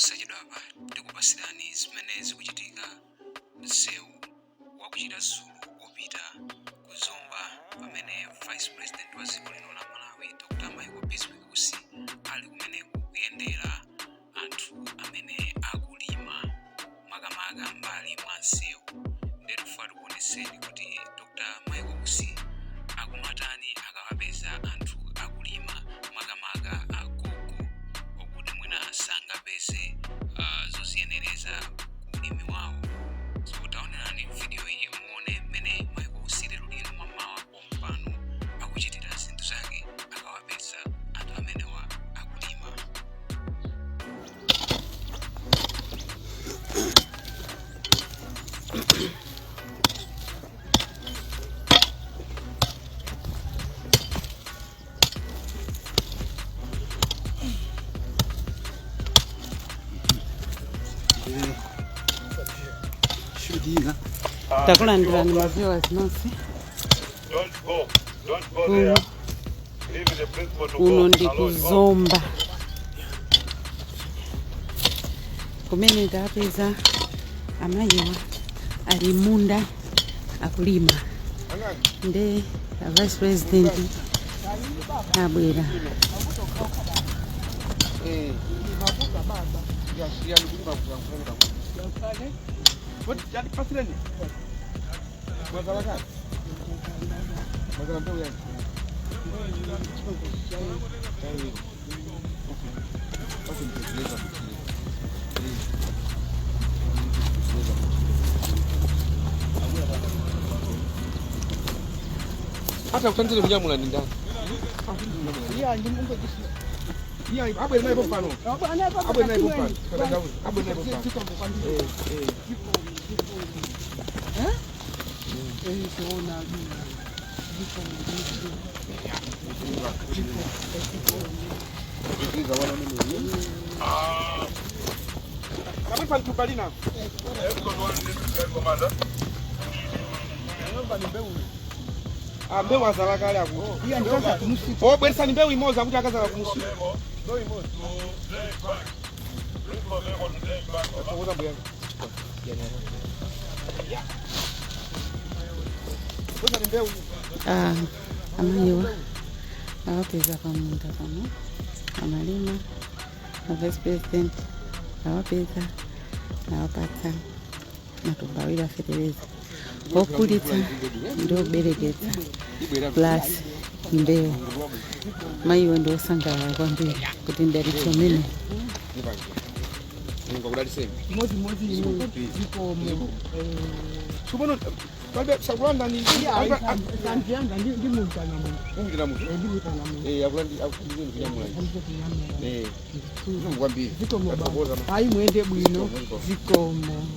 Posachedwapa tikupasirani zimene zikuchitika msewu wa ku Chiradzulu opita ku Zomba pamene Vice President wa dziko lino la Malawi Dr. Michael Bizwick Usi ali kumeneku kuyendera anthu amene akulima makamaka mbali mwa msewu. Ndiye tikufuna tikuonetseni kuti Dr. Michael Usi akumatani akawapeza anthu akulima makamaka agogo okuti mwina sangapeze zoziyenereza ku ulimi wawo. So taonerani video iyi muone mmene Michael Usi lero lino mamawa pompano akuchitira zinthu zake akawapeza anthu amenewa akulima. Takulandirani ma viewers nonse. Kuno ndi kuzomba kumene tapeza amayiwa ali munda akulima nde a vice president abwera. Hata kutandile kunyamula ndi ndani? Iya, abwere naye pompano. Abwere naye pompano. Abwere naye pompano. Eh, eh. Ah, mbewu azala kale akuti. Oh, bweresani mbewu imodzi akuti akazala kumusi. Athokoza mbuya. Bweresani mbewu. Ah, amayiwa awapeza pamunda pano amalima a vice president awapeza awapatsa matumba awiri afetereza okulitsa ndi obereketsa plus mbewu. Mayiwo ndi osangalala kwambiri kuti mdalitso umene Mulungu akudalitseni. Chimodzimodzi inu, zikomo. Tsopano palibe sakulanda ni Sandiyanda ndimutana munthu. Kumvira munthu. Ndimutana munthu. Eh, akulandi akuthandizeni kunyamula. Eh. Zikomo kwambiri. Zikomo baba. Tathokoza. Ayi, mwende bwino, zikomo.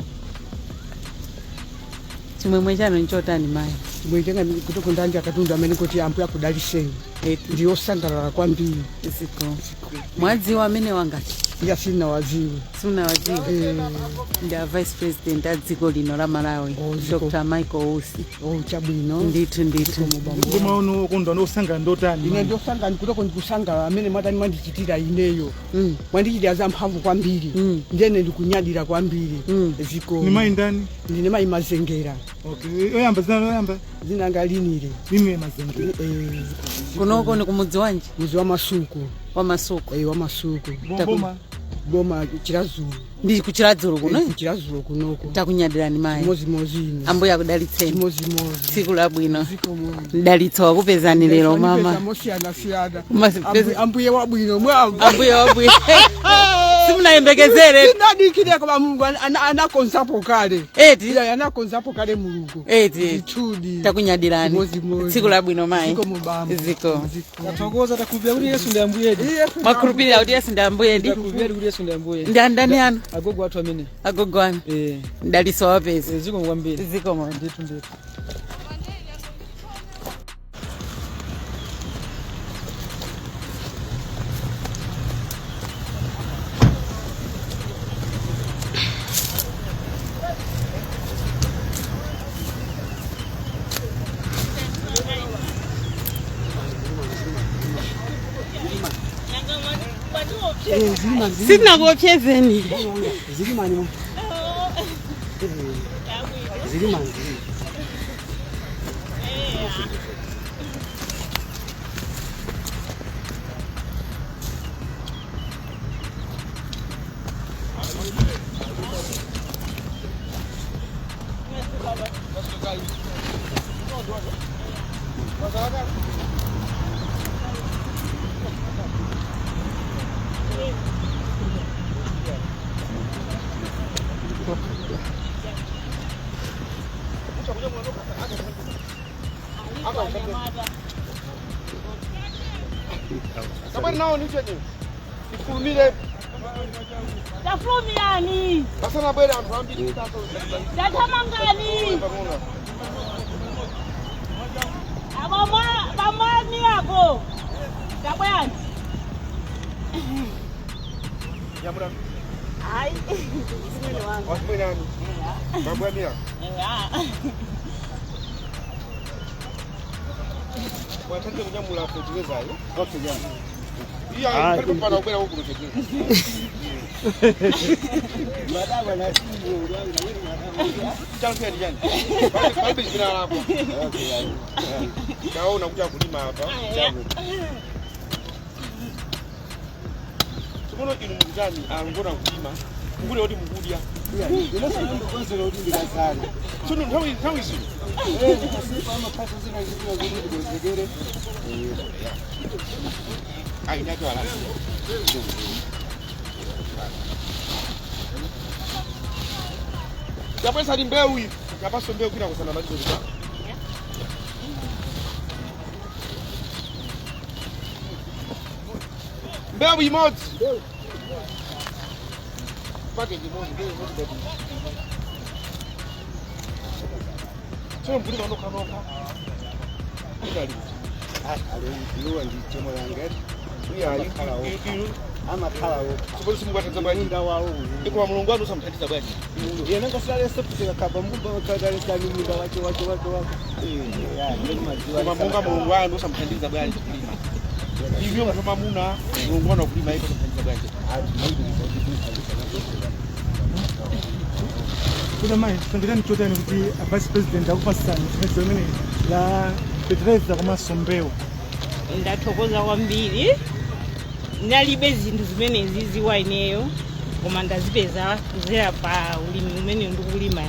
Chimwemwe chanu nchotani, mayi? Chimwemwe kuti kundandi akatundu amene kuti ambuye akudaliseni. Eti. Ndiyosangalala kwambiri. Zikomo. Mwadziwa amene wangati? Iya, sinawaziwe. Simunawadziwa? Ndi a vice president a dziko lino la Malawi. Oh, ziko. Dr. Michael Usi. Oh, chabwino. Ndithu, ndithu. Zikomo bambo. Koma okondwa ndosanga ndotani? Ine ndosangani kutoko ndikusangala amene mwatani mwandichitira ineyo. Mwandichitira zamphamvu kwambiri. Ndene ndikunyadira kwambiri. Zikomo. Ni mayi ndani? Ndine mayi Mazengera. Okay, oyamba zina loyamba? Zinanga Linire. Linire Mazengera. Eh. Kunoko ni kumudzi wanji? Muzi wa Masuku. Wa Masuku. Eh, wa Masuku. Boma? Boma Chiradzulu. Ndi kuChiradzulu kuno? Eh, kuChiradzulu kunoko. Takunyadirani, mayi. Chimodzimodzi inu. Ambuye akudalitseni. Chimodzimodzi. Tsiku labwino. Zikomo. Mdalitso wakupezani lero, mama. Mosiyana-siyana. Ambuye Ambuye wabwino mwamba. Ambuye wabwino, simunayembekezere. Sinadikire koma Mulungu anakonzapo kale. Eti. Iya, anakonzapo kale Mulungu. Eti. Ndithudi. Takunyadirani. Chimodzimodzi. Tsiku labwino, mayi. Zikomo bambo. Ziko. Tathokoza, takhulupirira kuti Yesu ndi Ambuyedi. Mwakhulupirira kuti Yesu ndi Ambuyedi? Takhulupirira kuti Yesu ndi Ambuye. Ndi andani anu? Agogo athu amene. Agogo anu. Eh. Mdalitso wapeza. Eh, zikomo kwambiri. Zikomo. Ndithu, ndithu. Sitinakuopsezeni. Zilimani. Zilimani. Kabari nawo niche ni. Ifulumire. Tafulumiyani. Asana bwere anthu ambiri. Tatamangani. Abamwani ako. Tabwani. Yamura. Ai. Simene wangu. Wasimene Babwani ya. Watande kunyamula feterezayo. Okay, jana. Iya, karibu pana ubera huku mchezo. Madaba na simu wangu wewe madaba. Chanzo ni jani. Pale jina hapo. Okay. Kaona kuja kulima hapa. Tumono inu mkutani angona kulima. Ngule odi mkudia. Inoso ndo kwanza odi ndikazana. Tsono nthawi nthawi zino. Sipa amaphaso zina zina zoti ndikonzekere. Ai nacho ala. Yapesa ndi mbewu iyi. Yapaso mbewu kwina kusana madzizo. Mbewu imodzi. Package imodzi, mbewu imodzi baby. Tsono mkulima nokha nokha. Idali. Aliwa ndi chemo yangeri. Iya, Amakhala wo. Tsopano simukathandiza bwanji. Munda wawo. Ikoma mulungu wanu usamuthandiza bwanji. Yena ngasale seputeka kaba mumba wakadale kani munda wacho wacho wacho wacho. Koma monga mulungu wanu usamuthandiza bwanji kulima. Ivyo munthu mamuna mulungu wanu akulima iko usamuthandiza bwanji. Kuna mai tandikani chotani kuti a vice president akupasani thandizo limene la fetereza komanso mbewu. Ndathokoza kwambiri. Ndalibe zinthu zimenezi ziwa ineyo koma ndazipeza kudzera pa ulimi umene ndikulima.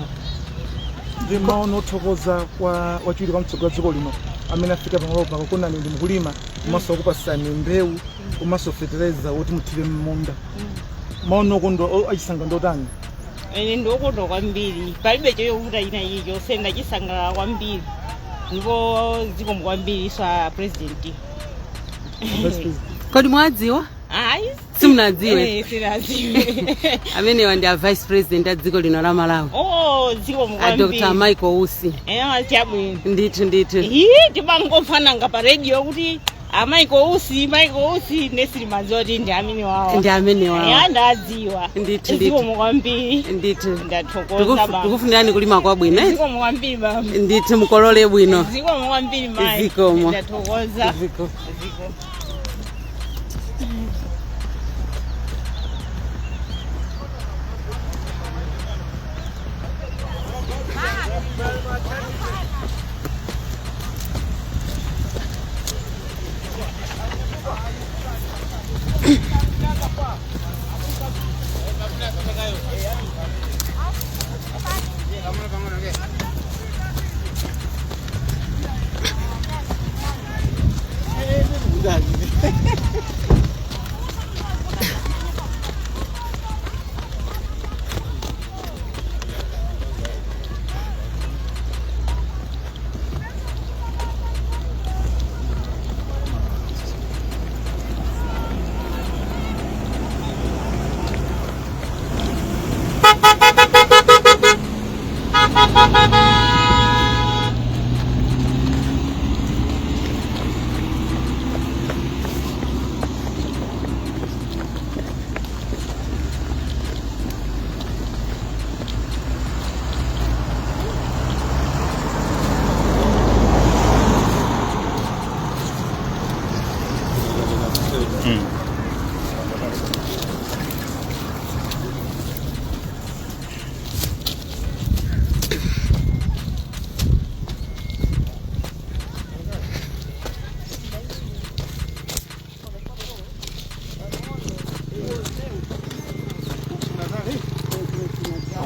Ndi maono othokoza kwa wachiwiri kwa mtsogoleri wa dziko lino amene afika pamalopo akakuonani ndi mukulima komanso akupasani mbewu komanso fetereza woti muthire m'munda. Maono okondwa achisanga ndotani? Ine ndiokondwa kwambiri, palibe choyovuta ina iliyonse, ndachisangalala kwambiri ndipo zikomo kwambiri swa president. Vice president. Kodi mwadziwa? Ayi, Simunadziwe. Sinadziwe. Amenewa ndi a vice president a dziko lino la Malawi. Oh, zikomo A kwambiri. Dr. Michael Usi. Chabwino. Ndithu ndithu. Ii, timangomfananga pa radio kuti a Michael Usi, Michael Usi nesilimadziwa kuti ndi amene wawa. Ndi amene wawa. Ya, ndadziwa. Ndithu ndithu. Zikomo kwambiri. Ndithu. Ndathokoza baba. Tikufunirani kulima kwabwino. eh? Zikomo kwambiri baba. Ndithu mukolole bwino. Zikomo kwambiri mayi. Zikomo. Ndathokoza. Ziko. Ziko.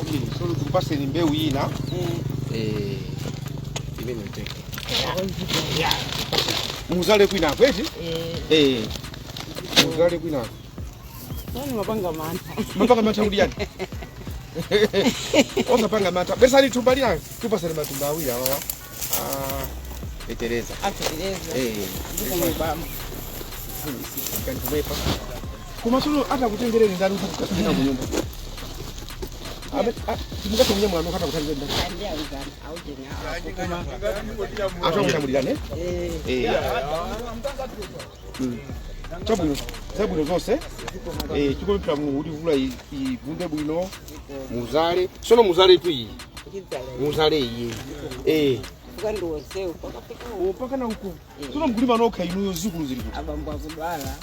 Okay, so tikupaseni mbewu ina. Imene mteke muzale kwinako eti. Muzale kwinako. Tani mapanga mantha. Mapanga mantha kuti yani? Osapanga mantha. Besani thumba lina, tupasani matumba awiri awawa. Ah, fetereza. Afetereza. Ndikumubamba. Kandiwepa. Koma sono atakutengereni ndani ukasukira ku nyumba. Abe timukati kunyamula nokata kuthandiza ndani. Atakunyamulirane? Eh. Chabwino, zabwino zonse. Chikupemphera Mulungu kuti mvula ivunde bwino, muzale. Sono muzale tu iyi. Muzale iyi. Ukandiwonsewu pakafika. Mpaka na uko. Sono mkulima nokha inuyo, zikulu zili kuti? Abambo akudwala.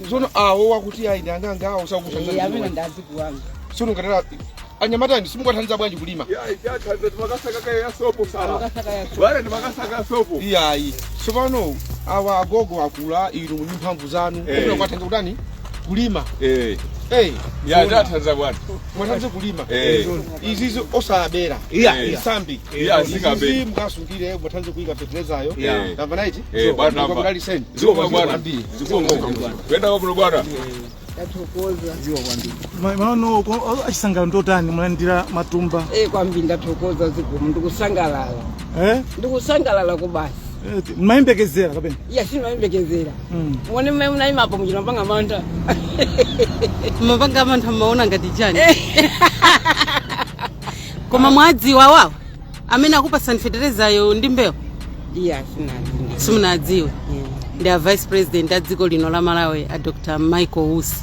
Sono awo wakuti ayi ndi anganga awo Amene sakukushanza. ndazikuwanga. Sono ngatala anyamatani simukathandiza bwanji kulima? Iyayi. Tsopano awa agogo akula, inu muli mphamvu zanu. Kufuna kwathandiza kutani? Kulima. Yathanza bwana. Mwathandize kulima. Eh. Izizi osabera. Iya. Isambi. Iya, singabera. Izizi mukasungire, mwathandize kuyika fertilizer. Yeah. Tamva naiti? Bwana namba. Kudaliseni. Zikomo bwana. Zikomo. Kwenda kwa bwana. Ndathokoza. Maono achisangalalo ndotani mulandira matumba? Kwambiri ndathokoza, zikomo, ndikusangalala. Eh? Ndikusangalala kubasi. Mayembekezera kapena? Iya, simayembekezera. Muone mmene munayimapo muchinapanga mantha. Mapanga mantha, maona ngati chani? Koma mwadziwa wawo amene akupasani feterezayo ndi mbewu? Iya, sinadziwa. Simunadziwe? Ndi a vice president a dziko lino la Malawi, a Dr Michael Usi.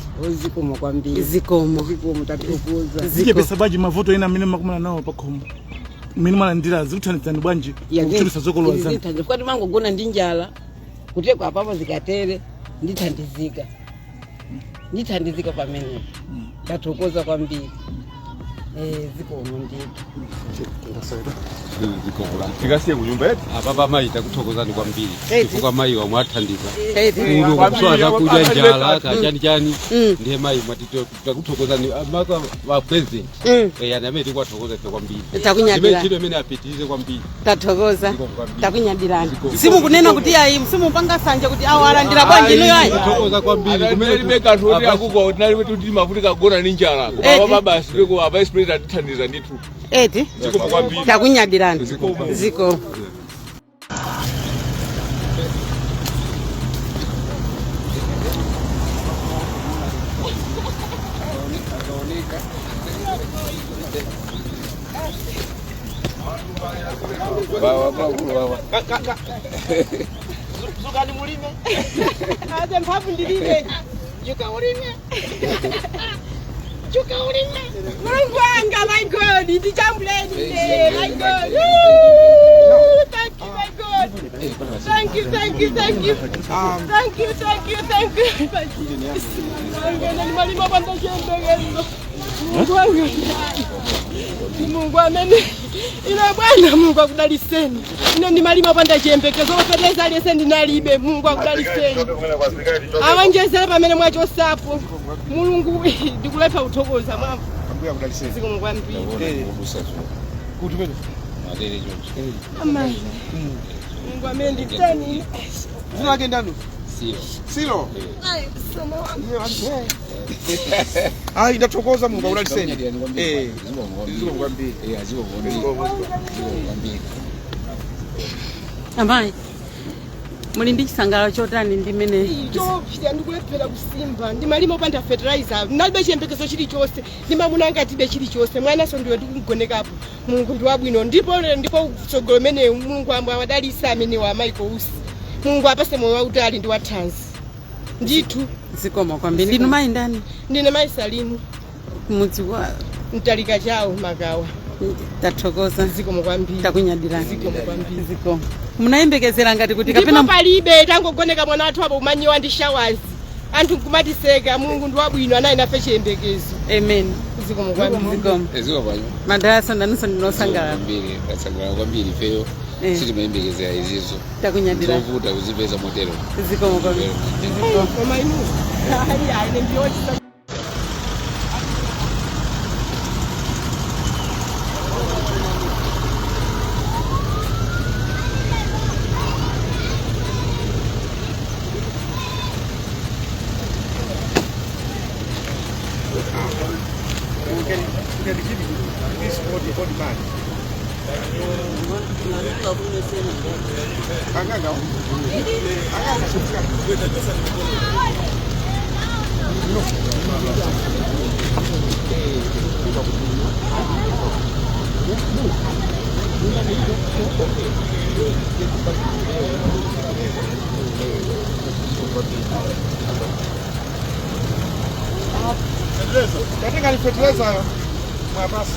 Zikomo kwambiri. Zikomo. Zikomo, tathokoza. Zichepesa bwanji mavuto ena amene makumana nawo pakhomo mmene mwalandira? Zikuthandizani bwanji kuchulutsa zokolola zanu? Zithandiza kuti mangogona ndi njala kutekwa apapo, zikatere ndithandizika, ndithandizika pamenepo. Ndathokoza kwambiri. Zikomo ndithu. Tikasiye kunyumba yetu. Apapa mayi, takuthokozani kwambiri Eti. chifukwa mayi wamwathandiza Eti. kuno kusowa zakudya, njala kachani chani. Mm. Ndiye mayi mwati takuthokozani maka wa president. Yani amene tikuwathokoza ife kwambiri. Takunyadira. Imene ntchito imene apitirize kwambiri. Tathokoza. Zikomo kwambiri. Takunyadirani. Zikomo. Simukunena kuti ayi, simupanga sanje kuti awo alandira bwanji inuyo ayi? Tathokoza kwambiri. Kumene kanthu kuti akugwa tinali kuti mavutika kugona ndi njala. Koma Eti. baba basi peko a vice president atithandiza ndithu. Eti. Zikomo kwambiri. Takunyadirani. Zikomo. Zikomo. Bawa bawa. Zukani mulime. Aze mphamvu ndilibe. Juka ulime. Juka ulime. Mulungu wanga, my God, ndichambuleni, my God. Woo! Thank you, my God. Thank you, thank you, thank you. Thank you, thank you, thank you. Thank you. Malima panda chiyembekezo. Mulungu wanga ndani. Ni Mulungu amene ine bwana, Mulungu akudaliseni. Ine ndimalima panda chiyembekezo, fetereza aliyese ndinalibe. Mulungu akudaliseni, awanjezere pamene mwachosapo. Mulungu, ndikulepha kuthokoza mwamvu. Ambuye akudaliseni. Zikomo kwambiri. Kuti pene. Amayi, Mulungu amene nditani. Zina lake ndani? Silo. Ayi, ndathokoza, Mulungu akudaliseni. Zikomo kwambiri. Zikomo. Amayi, muli ndi chisangalalo chotani ndi mmene? Chopsa, ndikulephera kusimba. Ndimalima opanda fertilizer, ndinalibe chiyembekezo chilichonse, ndimamuna ngatibe chilichonse, mwanaso ndiwe ndikugonekapo. Mulungu ndi wabwino, ndipo ndipo tsogolo mene Mulungu amwe awadalisa amene wa Michael Usi. Mulungu apase moyo wautali ndi wathanzi ndithu. Zikomo kwambiri. Ndinu mayi ndani? Ndine mayi Salimu. Mudzi wa? Mtalika chawo, Makawa. Tathokoza. Zikomo kwambiri. Takunyadirani. Zikomo kwambiri. Zikomo. Munayembekezera ngati kuti Ndipo kapena? palibe, tangogoneka mwana wathu apo umanyiwa ndi showers, anthu nkumatiseka. Mulungu ndi wabwino, anayi nafe chiyembekezo. Amen. Zikomo kwambiri. Zikomo. Zikomo panyo. Madalaso, nanunso ndinosangalala. Kwambiri, tasangalala kwambiri ifeyo. Sitimayembekezera izizo. Takunyadira. Zovuta kuzipeza motero. Zikomo kwambiri. Zikomo. Koma inu, hayi hayi, nendiyochisa. You can give it to this old man. Anganga. Katika ni fertilizer mwapasi.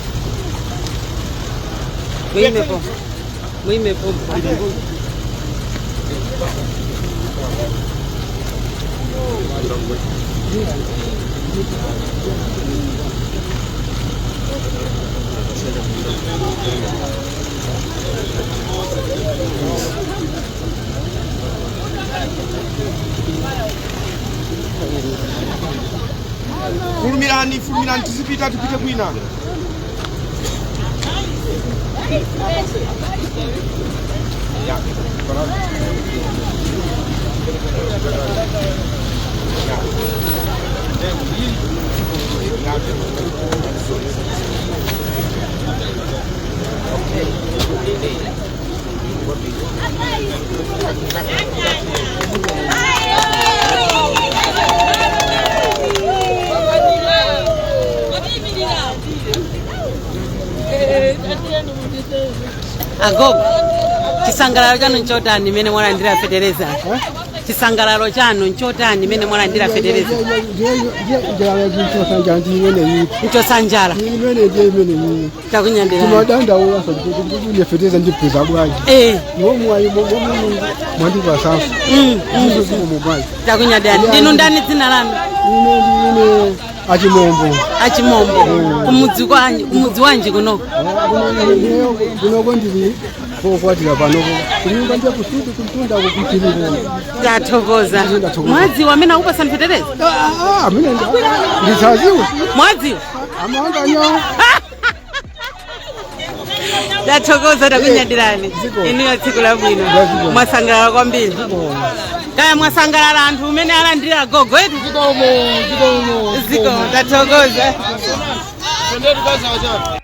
Muimepo. Muimepo. Fulumirani, fulumirani, tizipita tipite kwina. Agogo, chisangalalo chanu nchotani mene mwalandira fetereza? Chisangalalo chanu nchotani mene mwalandira fetereza? Nchosanjala. Takunyandirani. Timadandaula kuti fetereza ndipeza bwanji. Nomwayi mwandipasaso izo zikomo bwanji. Takunyandirani. Ndinu ndani dzina lanu? Ine ndine Achimombo. Achimombo. Kumudzi kwanji, kumudzi wanji kuno? Kunoko ndili kokwatira panoko kunyumba ndiye kusuti kumtunda kupitirira. Tathokoza. Mwadziwa amene akupasani fetereza? Amene ndisaziwe. Mwadziwa? Amanganya. Tathokoza, takunyadirani. Inuyo tsiku labwino. Mwasangalala kwambiri. Kaya mwasangalala anthu umene alandira gogo etu? Zikomo, zikomo. Zikomo, tathokoza. Twendeni kwanza wachana.